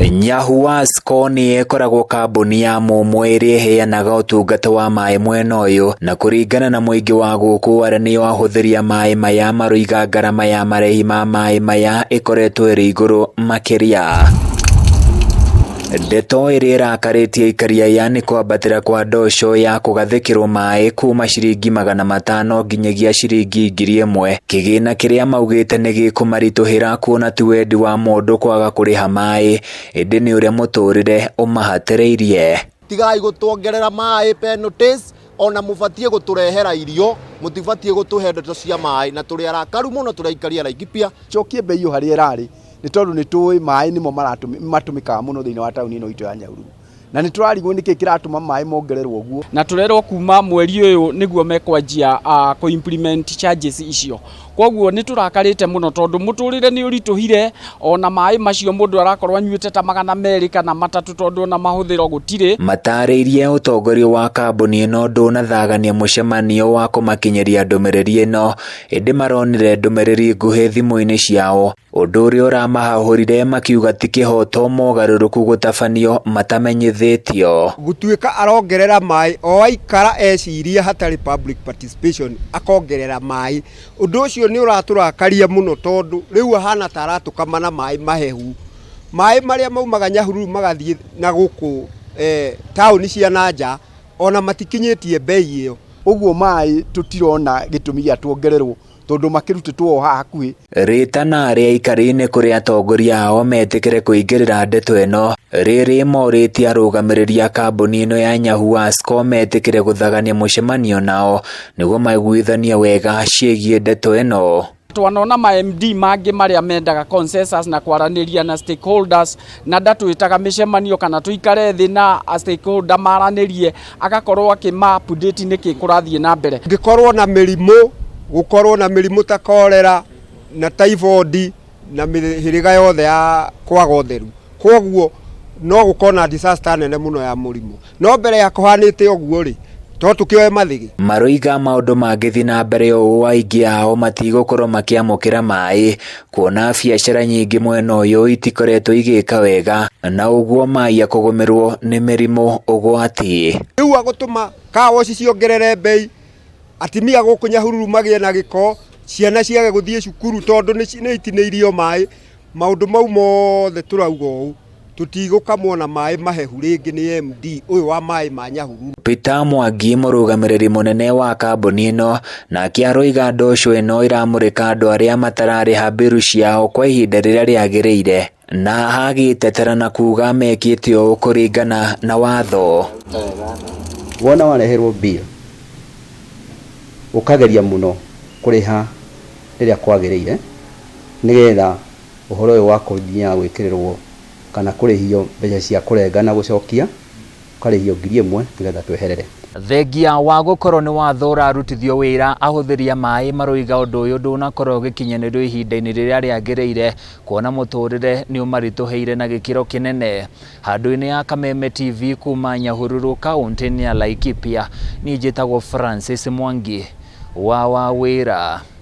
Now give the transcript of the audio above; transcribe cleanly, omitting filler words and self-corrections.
Nyahuwasco nĩ ĩkoragwo kambuni ya mũmwe ĩrĩa ĩheanaga ũtungata wa maĩ mwena ũyũ, na kũringana na mũingĩ wa gũkũ arĩa nĩo ahũthĩri a maĩ maya maroiga ngarama ya marĩhi ma maĩ maya ĩkoretwo ĩrĩ igũrũ makĩria. Ndeto ĩrĩa ĩrakarĩtie aikari aya nĩ kwambatĩra kwa ndosho ya kũgathĩkĩrwo maĩ kuma ciringi 500 nginyagia ciringi 1000, kĩgĩna kĩrĩa maugĩte nĩ gĩkũmaritũhĩra kuona ti wendi wa mũndũ kwaga kũrĩha maĩ, ĩndĩ nĩ ũrĩa mũtũrĩre ũmahatĩrĩirie. Tigai gũtuongerera maĩ penalties, ona mũbatiĩ gũtũrehera irio, mũtibatiĩ gũtũhe ndeto cia maĩ, na tũrĩ arakaru mũno tũrĩ aikari a Laikipia. Cokie mbei ĩyo harĩa ĩrarĩ, nĩ tondũ nĩ tũĩ maĩ nĩmo matũmĩkaga mũno thĩinĩ wa taũni ĩno itũ ya Nyahururu, na nĩ tũrarigwo nĩkĩ kĩratũma maĩ mongererwo ũguo. Na tũrerwo kuma mweri ũyũ nĩguo mekwanjia kũ implement charges icio. Koguo nĩ tũrakarĩte mũno tondũ mũtũrĩre nĩ ũritũhire, ona maĩ macio mũndũ arakorwo anyuĩte ta 200 kana 300 tondũ ona mahũthĩro gũtirĩ. Matarĩirie ũtongoria wa kambuni ĩno ndũnathagania mũcemanio wa kũmakinyĩria ndũmĩrĩri ĩno, ĩndĩ maronire ndũmĩrĩri nguhĩ thimũ-inĩ ciao, ũndũ ũrĩa ũramahahũrire makiuga ti kĩhoto mogarũrũku gũtabanio matamenyithĩtio. Gũtuĩka arongerera maĩ o aikara eciria hatarĩ public participation, akongerera maĩ, ũndũ ũcio nĩ ũratũrakaria mũno tondũ rĩu ahana ta aratũkama na maĩ mahehu, maĩ marĩa maumaga Nyahururu magathiĩ na gũkũ taũni cia na nja ona matikinyĩtie mbei ĩyo. Ũguo maĩ tũtirona gĩtũmi gĩa tuongererwo tondũ makĩrutĩtwo o haha hakuhĩ. Rĩtana rĩa aikari nĩ kũrĩ atongoria ao metĩkĩre kũingĩrĩra ndeto ĩno, rĩrĩ morĩtie arũgamĩrĩri a kambuni ĩno ya Nyahuwasco metĩkĩre gũthagania mũcemanio nao nĩguo maiguithanie wega ciĩgiĩ ndeto ĩno. Twanona ma MD mangĩ marĩa mendaga consensus na kwaranĩria na stakeholders, na ndatwĩtaga mĩcemanio kana tũikare thĩ na stakeholder maranĩrie, agakorwo akĩma update nĩkĩ kũrathiĩ na mbere. Ngĩkorwo na mĩrimũ, gũkorwo na mĩrimũ ta cholera na typhoid na mĩhĩrĩga yothe ya kwaga ũtheru, koguo no gũkorwo na disaster nene mũno ya mũrimũ. No mbere ya kũhanĩte ũguo rĩ, to tũkĩoe mathĩgĩ. Maroiga maũndũ mangĩthiĩ na mbere ũũ, aingĩ ao matigũkorwo makĩamũkĩra maĩ, kuona biacara nyingĩ mwena ũyũ itikoretwo igĩka wega, na ũguo maia kũgũmĩrwo nĩ mĩrimũ ũgwati. Rĩu agũtũma car wash ciongerere mbei, atimia gũkũ Nyahururu magĩe na gĩko, ciana ciage gũthiĩ cukuru tondũ nĩ itinĩirio maĩ. Maũndũ mau mothe tũrauga ũũ, tũtigũkamwo na maĩ mahehu rĩngĩ nĩ MD ũyũ wa maĩ ma Nyahururu. Peter Mwangi, mũrũgamĩrĩri mũnene wa kambuni ĩno, nake aroiga ndosho ĩno ĩramũrĩka andũ arĩa matararĩha mbiru ciao kwa ihinda rĩrĩa rĩagĩrĩire, na agĩtetera na kuga mekĩte ũũ kũringana na watho. Wona wareherwo bill, ũkageria mũno kũrĩha rĩrĩa kwagĩrĩire, nĩgetha ũhoro ũyũ wa kũnyiha gwĩkĩrĩrwo kana kũrĩhio mbeca cia kũrenga na gũcokia, ũkarĩhio 1000 nĩgetha tweherere. Thengia wa gũkorwo nĩ watho ũrarutithio wĩra, ahũthĩri a maĩ maroiga ũndũ ũyũ ndũnakorwo ũgĩkinyanĩrio ihinda-inĩ rĩrĩa rĩagĩrĩire, kuona mũtũrĩre nĩ ũmaritũhĩire na gĩkĩro kĩnene. Handũ-inĩ ya Kameme TV kuma Nyahururu, kaũntĩ-inĩ ya Laikipia, niĩ njĩtagwo Francis Mwangi wa Wawĩra.